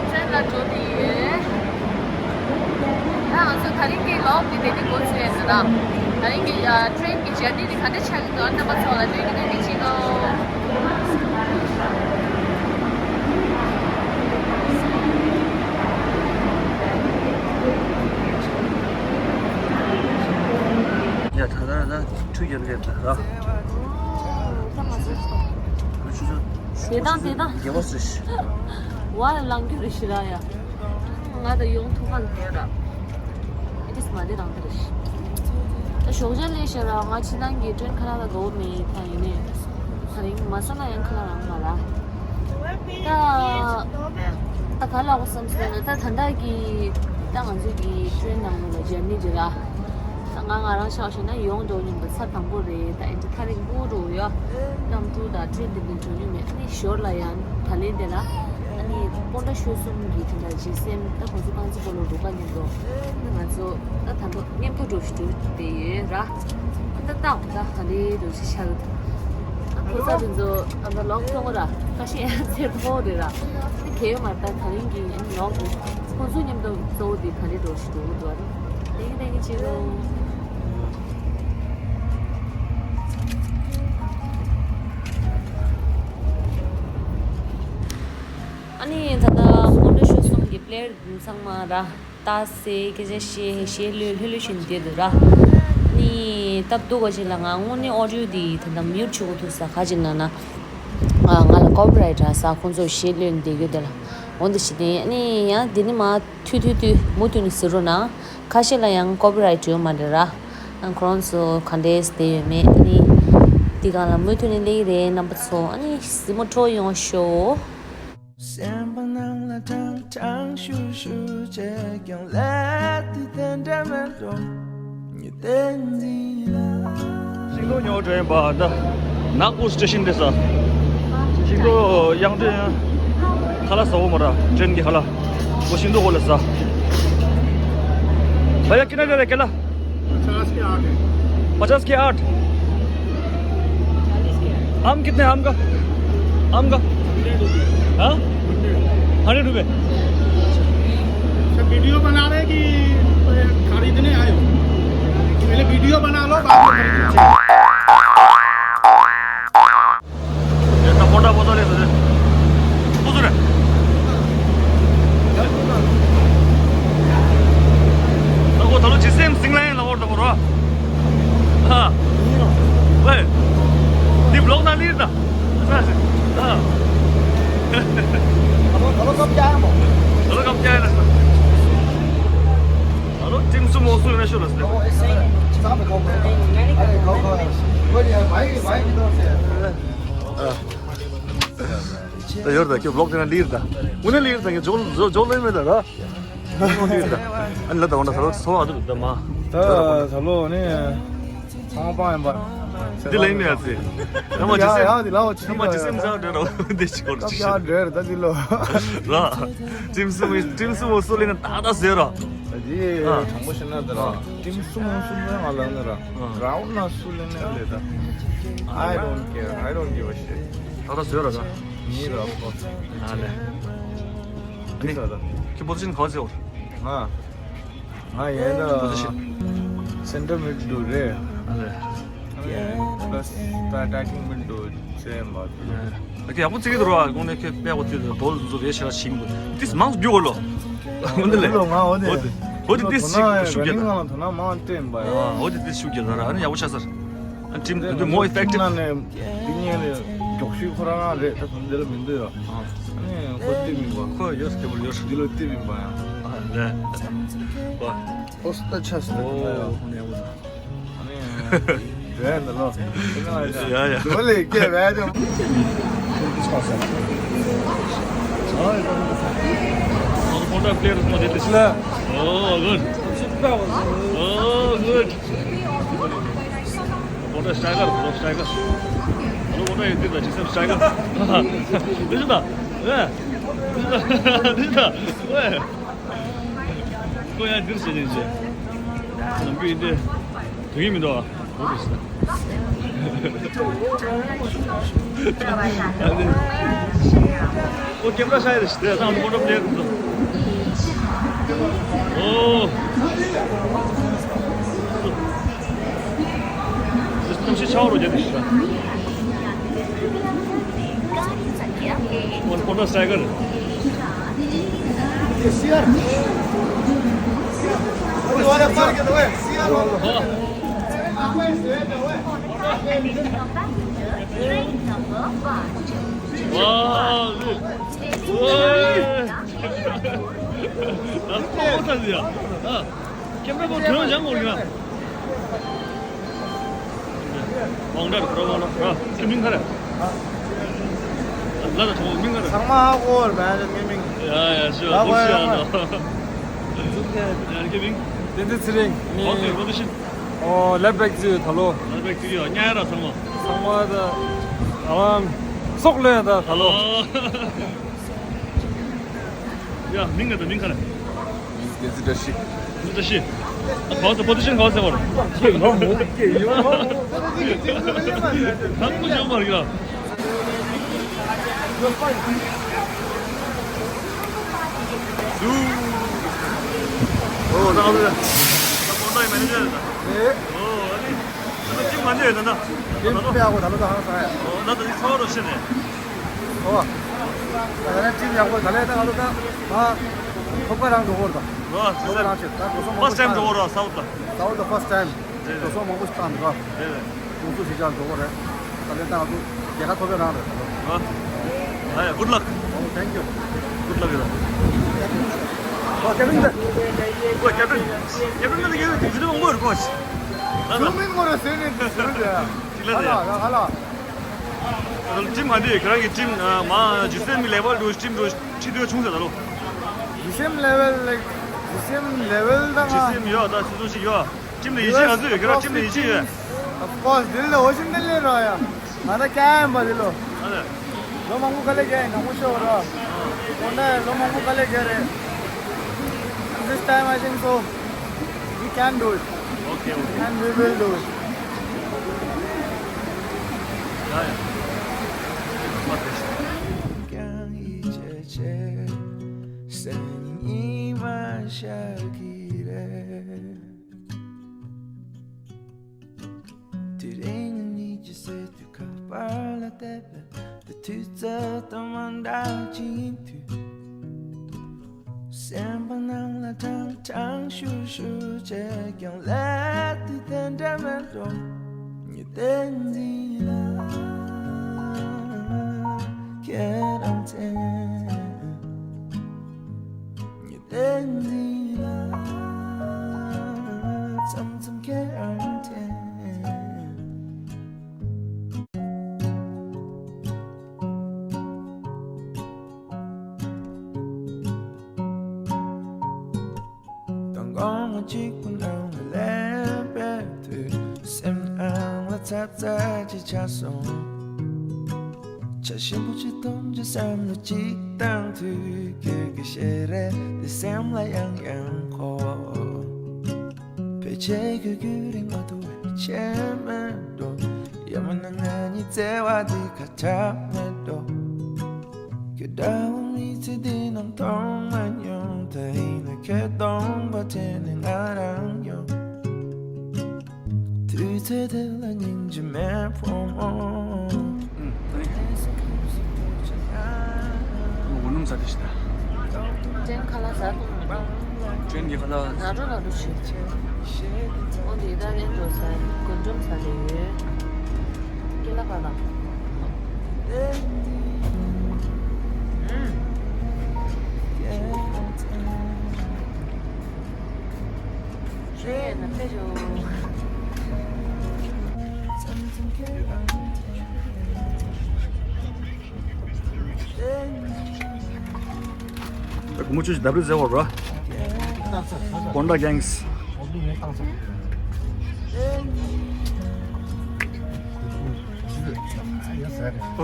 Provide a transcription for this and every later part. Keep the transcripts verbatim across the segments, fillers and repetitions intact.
ཏྲེན་ལ་འགྲོ་དེ་ཡོད། ད་ང་ཚོ་དེ་རིང་གི་ལོག་དེ་དེ་ནི་འགོ་ཚུགས་ཡས་ཟེར་ན། དེ་རིང་གི་ཨ་ཏྲེན་གི་ཇར་ནི་དེ་ག་འདྲ་ཆགས་ཀྱི་འདུག་རྣམ་པ་ཚོ་ལ་སྟོན་གྱི་སྟོན་གྱི་བྱེད་དོ། ཡ་ད་ད་ད་ཁྲུས་རྒྱབ་རྒྱབ་ད་ར། ད་ང་ཚོ་ཆུ་ཚོད་དེ་དང་དེ་དང་། དགེ་བ་སུ་ཞིག་བ་ལང་རྒྱུ་རེད་ཤི་ར་ཡ། ང་ད་ཡོང་ཐུག་ག་ལ་དེ་ར། ཨེ་ཏིས་མ་དེ་རང་དེ་རེད་ཤི། ད་ཞོགས་ཇ་ལས་ཤི་ར་ང་ཕྱི་ནང་གི་ཏྲེན་ཁ་ར་ལ་དགའ་བོ་མེད་ད་ཡིན་ནས། ད་རིང་མ་སོང་ན་ཡང་ཁ་ར་རང་མ་ར། ད་ད་ག་ལ་འོ་བསམ་སོང་ན་ད་ད་ལྟ་གི་ད་ང་ཚོ་གི་ཏྲེན་ནང་ལོགས་ལ་ཇར་ནི་དེ་ར། ང་ང་རང་ཆ་བཞག་ན་ཡོང་འགྲོ་མྱོང་པ་ཚར་དང་པོ་རེད། ད་ཨེ་འདྲ་ཐག་རིང་པོ་འགྲོ་ཡོད། གནམ་གྲུ་དང་ཏྲེན་འདི་འདྲ་འགྲོ་མྱོང་མེད། ཨ་ནི་ཞོར་ལ་ཡང་ད་ལན་དེ་ལ་ཨ་ནི་སྤོན་ཊ་ཤོད་གསུམ་གྱི་དེ་འདྲ་རྗེས་སེམས་ད་ཁོང་ཚོ་རྐང་རྩེད་སྤོ་ལོ་འགྲོ་ག་མཉམ་དུ་ང་ཚོ་ད་ད་འགྲོ་མཉམ་དུ་འགྲོ་ཞིག་འགྲོ་བསྡད་ཡོད་ར། ད་ལྟ་ད་ག་ལེ་འགྲོ་ཞིག་ཤར། ཁོ་ཚ་དེ་ཚོ་ཨ་ད་ལོག་ཐོང་ར་ཁ་ཤས་ཚེ་ཐོ་རེད་ར། ད་གལ་ཡོད་མ་རེད། ད་ད་རིང་གི་ཨ་ནི་ལོག་འགྲོ་ཁོང་ཚོ་མཉམ་དུ་གཙོ་བོ་དེ་ག་ལེ་འགྲོ་ཞིག་འགྲོ་གི་འདུག་ར། Thank you, thank you, Chico. ཨ་ནི་ད་ལྟ་སྤོན་ཊ་ཤོད་གསུམ་གྱི་པི་ལེ་ཡར་ཚང་མ་ར་ལྟ་སེ་སྐད་ཆ་བཤད་བཤད་ལྷོད་ལྷོད་ལྷོད་བཞིན་བསྡད་འདུག་ར། ནི་སྟབས་སྡུག་པ་ཞིག་ལ་ང་དངོས་གནས་ཨོ་ཌི་ཡོ་འདི་ད་ལྟ་མིའུ་ཊི་བྱེད་དགོས་ཐུག་ས་ག་ཅིག་ན་ན། ང་ང་ལ་ཀོ་པི་རའེ་ཊི་རག་ས་ཁོང་ཚོ་བཤད་ལྷོད་བསྡད་ཡོད་དེ་ལ། འོ་འདི་ཞིག་དེ་ནི་ཡང་འདི་ནི་མ་ཐུ་ཐུ་ཐུ་མུ་མཐུད་ནས་ཟེར་རོགས་གནང་། ཁ་ཤས་ལ་ཡང་ཀོ་པི་རའེ་ཊི་ཡོད་མ་རེད་ར། ཨ་ཁོ་རང་ཚོ་ག་འདྲས་བསྡད་ཡོད་མེད་ནི། འདི་གང་ལ་མུ་མཐུད་ནས་སླེབས་ཀྱི་རེད། རྣམ་པ་ཚོ་ཨ་ནི་སི་མོ་ཊོ་ཡོང་ཤོག་སེམས་པ་ནང་ལ་གྲང་གྲང་ཤུར་ཤུར་བྱས་ཀྱང་ལས་དེ་དེ་འདྲ་མེད་འགྲོ། ཉི་ཟླ་འཛིན་ལ། ཤིང་སྡོང་ཉོ་འགྲོ་ཡིན་པ་འདི། ནག་པོ་སི་ཊེ་ཤན་དེ་ས། ཤིང་སྡོང་གཡང་ཏྲེན་ཁ་ལག་ཟ་བོ་མ་ར་ཏྲེན་གྱི་ཁ་ལག་འོ་ཤིང་སྡོང་འོ་ལ་ས། ཕ་ཡ་ཀི་ན་རེ་རེ་ཀེ་ལ། पचास के आठ है। पचास के आठ। आम कितने, आम का? आम का? हाँ? हंड्रेड रुपए। अच्छा, वीडियो बना रहे कि खरीदने आए हो? पहले वीडियो बना लो, बाद में खरीदो। ད་ཕོ་ཏ་ཕོ་ཏ་ལས་ཟེར། ཕོ་ཏ་རེད། ད་ཁོ་ད་ལོ་ཇི་སེམས་སིང་ལ་ཡིན་ལ་ཧོར་ད་ཧོར་བ། ཧ། ཝེ། འདི་བི་ལོག་ནང་ལིར་ད། ཧ། ད་ལོ་ད་ལོ་ཀབ་ཀྱ་ཡ་མོ། ད་ལོ་ཀབ་ཀྱ་ཡ་ན། ད་ལོ་ཏིམ་སུ་མོ་སུ་ཡོད་ན་ཤོད་ལ་སི། ད་ཡོར་ད་ཁྱོད་བི་ལོག་དེ་ན་ལིར་ད། དངོས་གནས་ལིར་ད་ངས་ཇོ་ཇོ་ཇོ་ལོས་མེད་ད་ར། ལིར་ད། ཨ་ནི་ལ་ད་འོ་ན་ད་ལོ་ཚོ་བ་འདུག་ད་མ། ད་ད་ལོ་ནི་ཚང་མ་པང་ཡིན་པ། འདི་ལ་ཡིན་ནས་ཨ་ཙི། ཡ་མ་ཇི་སེམས། ཡ་ཡ་འདི་ལ་འོ་ཆི་ཡ་མ་ཇི་སེམས་ཟ་འདྲ་ར་འདི་ཅི་སྐོར་ཅི་ཡ་འདྲ་ད་འདི་ལོ། ར། ཏིམ་སུ་མོ་ཏིམ་སུ་མོ་སུ་ལེ་ན་ད་ད་ཟེར་ར། ད་འདི་ཨ། དྲང་པོ་བཤད་ན་ད་ར། ཏིམ་སུ་མོ་སུ་ལེ་ང་ལ་ནི་ར། རའུན་ན་སུ་ལེ་ནི་ལེ་ད། I don't care. I don't give a shit. ད་ད་ཟེར་ར་ད། ནི་ར་ཁོ། ན་ལེ། ནི་ད་ད། ཁྱི་པོ་ཅིན་ག་ཟེར་བ། ང་། ང་ཡིན་ན་པོ་ཛི་ཤན། སེན་ཊར་མིཌ་འདུག་རེད། ཨ་ལེ། ཨ་ནི་པ་ལ་སི་ད་ཨ་ཊེ་ཀིང་མིཌ་འདུག་ཅེས་མ་འདུག་ཨ་ཀྱི་ཡག་པོ་བརྩི་གི་འདུག་ར། དགོང་ནས་ཁྱོད་དཔེ་ཡག་པོ་བརྩི་འདུག་དོལ་འདུག་རེད་ཤ་ཤིང་གི་ཏིས་མང་རྒྱུ་གོ་ལོ། འོ་འདི་ལེ། འོ་འདི་ང་འོ་འདི། འོ་འདི་འོ་འདི་ཏིས་ཤུགས་རྒྱག་ད། ང་ལ་དོ་སྣང་མང་སྤྲད་པ་ཡ། འོ་འདི་ཏིས་ཤུགས་རྒྱག་ད་ར། ཨ་ནི་ཡག་པོ་ཆགས་ས་རེད། ཨ་ཊིམ་འདི་མོ་ཨི་ཕེག་ཊིབ། ནང་ནས་འདི་ཉན་ནས་མགྱོགས་ཤོས་ཁོ་རང་རང་རེད། ད་དུང་འདི་ལ་མི་འདུག་ཡ། ཨ་ནི་ཁོ་ལྟེབ་ཡིན་པ། ཁོ་ཡོད་སྐྱོ་པོ་ཡོད། འདི་ལ་ལྟེབ་ཡིན་པ་ཡ། ཨ་ལེ། ཁོ་སྟ་ཆ་སྟ་ཡོད། ཨ་ནི་རེད་འདི་ལོ། ཡ་ཡ། འདི་ལ་སྐྱེ་བས་ཀྱང་། ཁོང་ད་པི་ལེ་ཡར་སུ་མ་བསྡད་དེ་ཤི་ལ། Oh, good. Oh, good. What a striker, what a striker. Hello, what are you doing? She's a striker. This is the, yeah. This is the, this is the, yeah. ཁོ་ཡང་འདིར་བྱེད་ཉིན་བྱེད། ནམ་རྒྱུན་འདི་དུས་ཡིན་མི་འདུག་ཨ། ཨོ་ཀེམ་ར་ཤ་ཡ་རེ་ཞིག་དེ་དང་ཕོ་ཊོ་པླེ་ཡར་དུ། ཨོ། གནམ་གཤིས་ཆར་པ་རོ་རྒྱག་དེ་ཞིག་ཨོ་ཕོ་ཊོ་སི་ཊའི་གར། ཚང་མ་ཧ་གོ་བར་བས་ངའི་མིང་། ཡ་ཡ་ཞུ། ལ་གོ་ཡ་ཡ་ཡ། ཡ་ཁྱེད་མིང་། བསྟན་འཛིན་ཚེ་རིང་། ནི། ཨོ་ཁེ་རོ་ཏི་ཤིན། ཨོ་ལེབ་བེག་ཙི་ད་ལོ། ལེབ་བེག་ཙི་ཡོད་ཉ་ཡ་ར་ཚང་མ། ཚང་མ་ད་ཨ་བམ་སོག་ལོན་ད་ད་ལོ། ཡ་མིང་ག་ད་མིང་ག་ལ། བསྟན་འཛིན་བཀྲ་ཤིས། བཀྲ་ཤིས། ག་བ་ཚེ་པོ་ཏི་ཤིན་ག་བ་ཚེ་བར། ཁྱེད་ང་མོ་ཁྱེད་ཡོད་མ། ད་ཁོ་ཡོད་མ་རེད་ལ། ཨོ་ད་ཨ་ལུ་ད་ཁོང་ཚང་གི་མེ་ནེ་ཇར་རེད་ད། ཨེ། ཨོ་ཨ་ནི། ད་ཅིག་མ་འདི་ཡོད་ད་ད། ཨེ་ད་ལོ། དཔེ་ཡག་པོ་ད་ལོ་ད་ཧང་སང་ཡ། ཨོ་ད་ད་ཅིག་ཚ་བ་རོ་ཤི་ནས། ཨོ། ད་ད་ཅིག་ཡག་པོ་ད་ལས་ད་ཨ་ལུ་ད། ཨ། ཐོབ་ཀ་རང་འགྲོ་གོ་ར་ད། ཨོ་ཐོབ་ཀ་རང་ཆེ་ད་འགྲོ་སོང་མང་པོ་ཕར་སི་ཊའིམ་འགྲོ་གོ་ར་སའུ་ཐ། སའུ་ཐ་ཕར་སི་ཊའིམ། རེད་རེད། འགྲོ་སོང་མང་པོ་ཞིག་བཏང་འདུག་ག། རེད་རེད། ཁོང་ཚོ་གཞིས་ཆགས་འགྲོ་གི་རེད། ད་ལས་ད་ང་ཚོ་རྒྱལ་ཁ་ཐོབ་པའི་རང་རེད་ད་ལོ། ཨ། ཨ་ཡ་good luck. Oh, thank you. Good luck ཡོད། ཨོ་ཀེབ་རིན་ད། ཨོ་ཀེབ་རིན། ཀེབ་རིན་ད་ཡོད་དེ་ཇི་ལྟ་མང་པོ་ཡོད་གོ་ཤི། ད་ད། ཛུམ་ཨིན་ངོ་ར་ཟེར་ནས་ཟེར་ནས། ཅི་ལ་ཧ་ལ་ཧ་ལ། ད་ལོ་ཊིམ་ག་འདི་ཁྱེད་རང་གི་ཊིམ་མ་ཇི་སེམ་ལེ་ཝལ་དུ་ཊིམ་དུ་ཁྲི་དུ་ཆུང་ས་ད་ལོ། ཇི་སེམ་ལེ་ཝལ་ལེགས་ཇི་སེམ་ལེ་ཝལ་ད་ང་། ཇི་སེམ་ཡོད་ད་ཆུ་ཚོད་ཞིག་ཡོད། ཊིམ་ལ་ཡིད་ཆེས་ག་ཚོད་ཡོད། ཁྱེད་རང་ཊིམ་ལ་ཡིད་ཆེས་ཡོད། Of course འདི་ལ་འོ་ཤིན་ཏན་ལས་ར་ཡ། ང་ད་ཀྱ་ཡན་པ་འདི་ལོ། ཨ་ལེ། ལོ་མང་པོ་དཀའ་ལས་རྒྱག་ཡིན་ནང་མོ་ཤོར་ར། འོ་ན་ལོ་མང་པོ་དཀའ་ལས་རྒྱག་རེད། This time I think so. We can do it. Okay, okay. And we will do it. ཡ་ཡ། ཀྱང་ཡིད་ཆེས་ཆེ། སེམས་ཉིད་མ་ཤར་གི་རེད། དེ་རིང་ཉིད་ཀྱི་སྲིད་དུ་ཁ་པར་ལ་བལྟས་པས། དེ་དུས་ཚོད་དང་མ་འདྲ་ཅིག་ཡིན་དུས། སེམས་པ་ནང་ལ་ཀྲང་ཀྲང་ཤུར་ཤུར་བྱས་ཀྱང་ལས་དེ་དེ་འདྲ་མེད་འགྲོ། ཉི་ཟླའི་འཛིན་ལ་ཁྱེད་རང་མཚན། ཉི་ཟླའི་འཛིན་ལ་མཚམས་མཚམས་ཁྱེད་རང་མཚན། མདང་དགོང་ང་གཅིག་པུ་ནང་ལ་སླེབས་པའི་དུས། སེམས་ནང་ལ་ཚ་ཚ་ཅིག་ཆགས་སོང་། བྱ་ཞིམ་པོ་ཅིག་འཐུང་རྒྱུ་བསམ་བློ་ཅིག་བཏང་དུས། ཁྱོད་ཀྱི་ཞལ་རས་དེ་སེམས་ལ་ཡང་ཡང་འཁོར། ཕལ་ཆེར་ཁྱོད་རྒྱུན་རིང་མ་ཐུབ་པའི་ཆད་མེད་འགྲོ། ཡང་མིན་ན་ང་གཉིས་བརྩེ་བ་འདི་ཁ་གྲག་མེད་འགྲོ། ཁྱོད་འདྲ་བོ་མི་ཚེ་འདི་ནང་མཐོང་མ་མྱོང་། ད་ཡིན་ན་ཁྱོད་སྟོང་པ་དྲན་ནས་ང་རང་ཡོང་། དུས་ཚོད་དེ་ལ་སྙིང་རྗེ་མེད་ཕོ་མོ། ཨུམ། ཨོ་ནུ་ས་དེ་ཤི་ད། ཅན་ཁ་ལ་ཟ། ཅན་གྱི་ཁ་ལ། ན་རོ་ན་རོ་ཤི། ཨོ་དེ་ད་ནས་འགྲོ་ས་རྒུན་འབྲུམ་ས་དེ་ཡོད། ཀི་ལ་པ་ལ། ཨུམ། ཞུ་ཡས་ན་ཕེབས་ཤོག་ད་གུ་མུ་ཆུ་ཞིག་ད་བུ་ཟེར་བ་ར། ཀོན་ཌ་གེང་སི། ཨོ་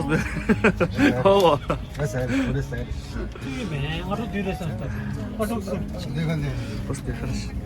སྦེ། ཨོ་བ། ཨོ་སྦེ། ཁ་ཤས།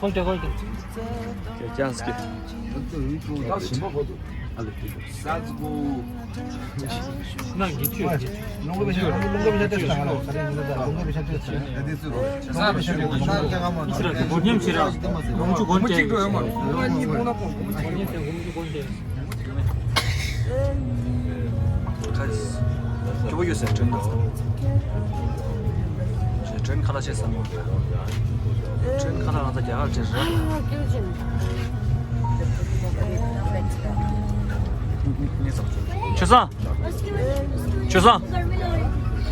ཁོལ་ཏེ་ཁོལ་ཏེ། ཀྱང་སྐྱེ། ད་ཞིམ་པོ་བོ་འདུག་ཨ་ལེ། ས་ཙི་གུ། ནང་གི་ཆུ། སྒོ་ཉམས་ཤིག་ར། སྒོ་ཆུ་སྒོ་ནས། སྒོ་ཉམས་ཤིག་ར། སྒོ་ཆུ་སྒོ་ནས། ཁ་ཁྱོ་བོ་ཡོད་ཟེར་དྲན་འདུག་དྲན་ཁ་ལག་བྱས་ས་མོ། དྲན་ཁ་ལག་རང་ཚ་རྒྱ་གར་བྱས་རེད། ཆོས་བཟང་། ཆོས་བཟང་།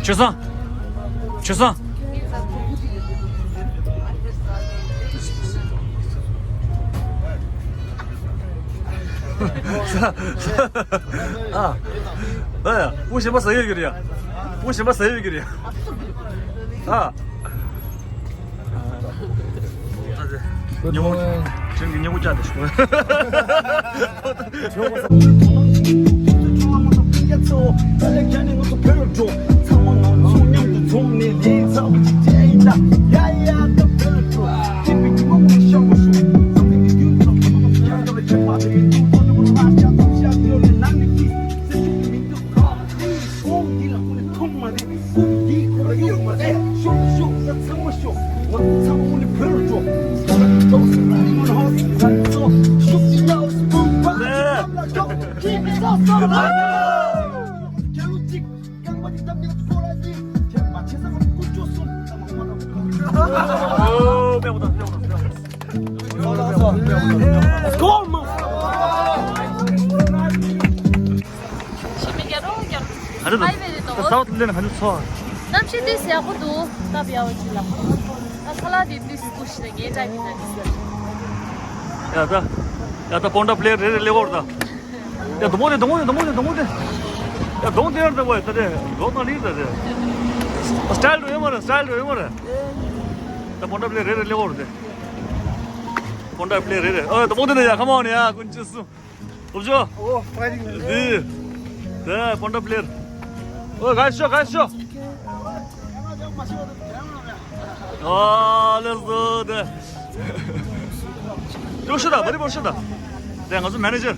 ཆོས་བཟང་། ཆོས་བཟང་། ཨ། ཨ་ཡ། སྤུ་ཞིམ་པ་ཟ་ཡོད་ཀྱི་རེད་ཡ། སྤུ་ཞིམ་པ་ཟ་ཡོད་ཀྱི་རེད་ཡ། ཨ། ཉིན་མོ། ཁྱིམ་གྱི་ཉིན་མོ་བཅག་དེ་ཞུ། ཞི་མི་རྒྱ་རོ་རྒྱ་རོ། ཨ་རེད་དོ། ཧའི་ཝེ་རེད་དོ། ད་ས་བ་ལེན་ཧ་ལུ་ཚོ། གནམ་གཤིས་དེ་ཡག་པོ་འདུག་སྟབས་ཡག་པོ་ཅིག་ལ། ཨ་ཁ་ལག་དེ་དུས་སུ་ཞིག་ལ་ངའི་ད་ཉིན་ད་ཉིན་ད། ཡ་ད། ཡ་ད་པོན་ཌ་པི་ལེ་ཡར་རེ་རེ་ལེ་འོར་ད། ཡ་དུ་མོ་དེ་དུ་མོ་དེ་དུ་མོ་དེ་དུ་མོ་དེ། ཡ་དུ་མོ་དེ་ཡར་ད་བ་ད་དེ་རོ་ད་ལི་ད་དེ། སི་ཊལ་རུ་ཡོད་མ་རེད། སི་ཊལ་རུ་ཡོད་མ་རེད། ད་པོན་ཌ་པི་ལེ་ཡར་རེ་རེ་ལེ་འོར་དེ། པོན་ཌ་པི་ལེ་ཡར་རེ་རེ། ཨ་དུ་མོ་དེ་ནས་ཡ་ཁ་མ་འོ་ནས་ཡ་ཀུན་ཅི་སུ། ལོབ་ཅོ། ཨོ། ཕའི་ཊིང་། འདི། དེ་པོན་ཌ་པི་ལེ་ཡར། ཨོ་ག་ཤོ་ག་ཤོ། ཨོ་ལེ་སོ་དེ། ཅོ་ཤོ་ད་བ་རི་བ་ཤོ་ད། དེ་ང་ཚོ་མེ་ནེ་ཇར།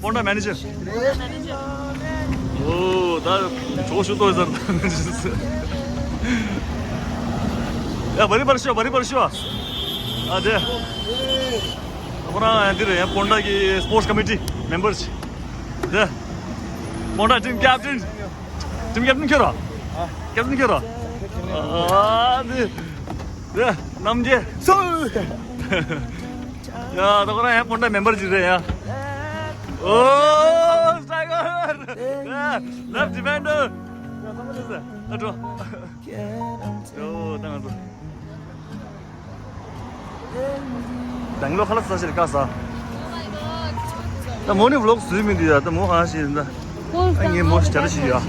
པོན་ཌ་མེ་ནེ་ཇར། ཨོ་ད་ཅོ་ཤོ་ཏོ་ཟར་ད་མེ་ནེ་ཇར། ཡ་བ་རི་བ་ཤོ་བ་རི་བ་ཤོ། ཨ་དེ། ཁོ་རང་འདིར་ཡང་པོན་ཌ་གི་སི་པོར་ཊི་ཀོ་མི་ཊི་མེམ་བར་ཅིག་དེ། པོན་ཌ་ཊིམ་ཀེབ་ཊིན། ཊིམ་ཀེབ་ཊིན་ཁྱོད་ར། ཀེབ་ཊིན་ཁྱོད་ར། ཨ་འདི། དེ་རྣམ་རྒྱལ། སུ། ཡ་ད་ཁོ་རང་ཡང་པོན་ཌ་མེམ་བར་ཅིག་རེད་ཡ། ཨོ་སི་ཊའི་གར། ལེབ་ཌི་ཕེན་ཌར། ཡ་ད་མ་ལེ་ས། ཨ་འགྲོ། ཡོ་ད་ང་ཚོ། དང་ལོ་ཁ་ལག་ཟ་ཞིག་ལ་བཀག་ས། ད་མོ་ནི་བི་ལོག་བཟོས་མི་འདུག་ཡ། ད་མོ་གང་ཞིག་ཡིན་ད། ཨ་ངའི་མོ་ཞིག་གྲ་ཞིག་ཡོད།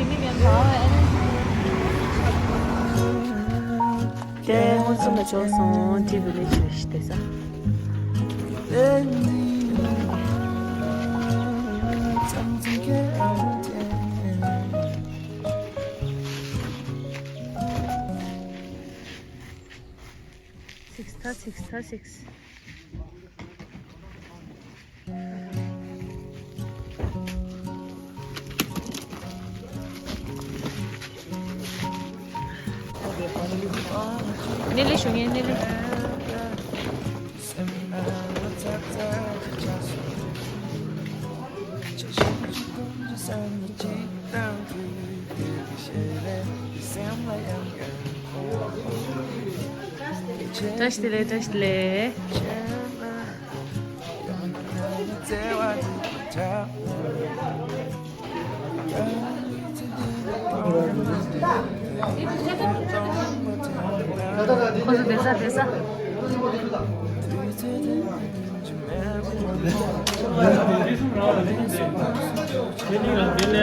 དེ་སྔོན་སོང་ལ་ཆོག་སོང་ཏི་བི་ལེ་ཞིག་ལ་ཞིག་བལྟས་ས། Six, thirty-six, thirty-six. ནེ་ལི་ཞུ་ངེ་ནེ་ལི། བཀྲ་ཤིས་བདེ་ལེགས། བཀྲ་ཤིས་བདེ་ལེགས། ཁོ་ཚོ་བསྡད་ས་བསྡད་ས།